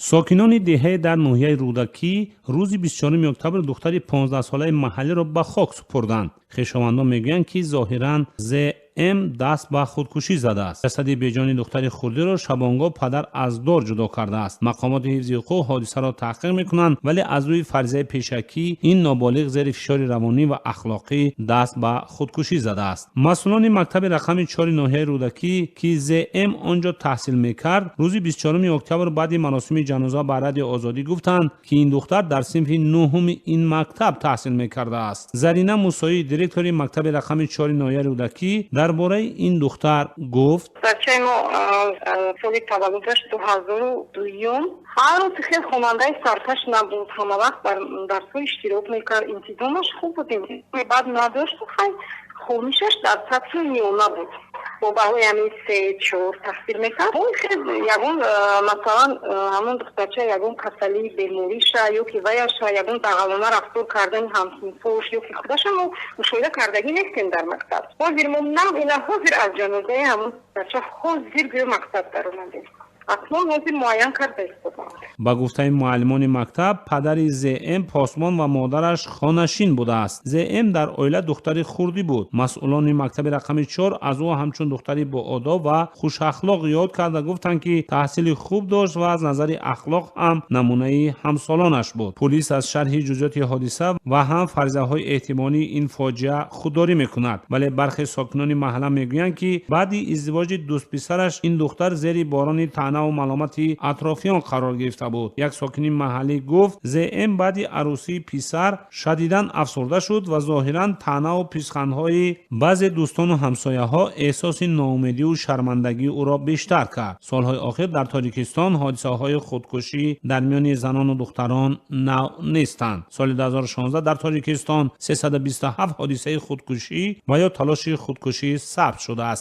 Сокинони деҳае дар ноҳияи Рӯдакӣ рӯзи 24 октябр духтари 15-солаи маҳаллиро ба хок супурданд. Хешовандон мегӯянд, ки зоҳиран ЗМ даст ба худкушӣ задааст. Ҷасади беҷони духтари хурдиро шабонгоҳ падар аз дор ҷудо кардааст. Мақомоти ҳифзи ҳуқуқ ҳодисаро таҳқиқ мекунанд, вале аз рӯи фарзияи пешакӣ ин ноболиғ зери фишори равонӣ ва ахлоқӣ даст ба худкушӣ задааст. Масъулони мактаби рақами 4 ноҳияи Рӯдакӣ, ки ЗМ он ҷо таҳсил мекард, рӯзи 24 октябр баъди маросими ҷаноза ба Радиои Озодӣ гуфтанд, ки ин духтар дар синфи нуҳуми ин мактаб таҳсил мекардааст. Зарина Мусоӣ, директори мактаби рақами 4 ноҳияи Рӯдакӣ, дар бораи ин духтар гуфт: Бачаи мо соли таваллудаш 2002-юм. Ҳар рӯз хел хонандаи саркаш набуд, ҳамавақт дар дарсҳо иштирок мекард, интизомаш хуб буд, интизоми бад надошт. Хай, хонишаш дар сатҳи миёна буд, бо баҳои ҳамин се, чор таҳсил мекард. Хел ягон, масалан, ҳамон духтарча ягон касалии бемориша ё ки ваяша, ягон дағалона рафтор кардани ҳамсинфош ё ки худаша мо мушоҳида кардагӣ нестем дар мактаб. Ҳозир мо нав ина ҳозир аз ҷанозаи ҳамон духтарча ҳозир гӯё мактаб даромадем, акнун ҳозир муайян карда истодам. Ба гуфтаи муаллимони мактаб, падари ЗМ посбон ва модараш хонашин будааст. ЗМ дар оила духтари хурдӣ буд. Масъулони мактаби рақами 4 аз ӯ ҳамчун духтари боодоб ва хушахлоқ ёд карда, гуфтанд, ки таҳсили хуб дошт ва аз назари ахлоқ ҳам намунаи ҳамсолонаш буд. Пулис аз шарҳи ҷузъиёти ҳодиса ва ҳам фарзияҳои эҳтимолии ин фоҷиа худдорӣ мекунад, вале бархе сокинони маҳалла мегӯянд, ки баъди издивоҷи дӯстписараш ин духтар зери борони таънаву маломати атрофиён қарор гирифта буд. Як сокини маҳаллӣ гуфт, ЗМ баъди арӯсии писар шадидан афсурда шуд ва зоҳиран таънаву писхандҳои баъзе дӯстону ҳамсояҳо эҳсоси ноумедию шармандагии ӯро бештар кард. Солҳои охир дар Тоҷикистон ҳодисаҳои худкушӣ дар миёни занону духтарон нав нестанд. Соли 2016 дар Тоҷикистон 327 ҳодисаи худкушӣ ва ё талоши худкушӣ сабт шудааст.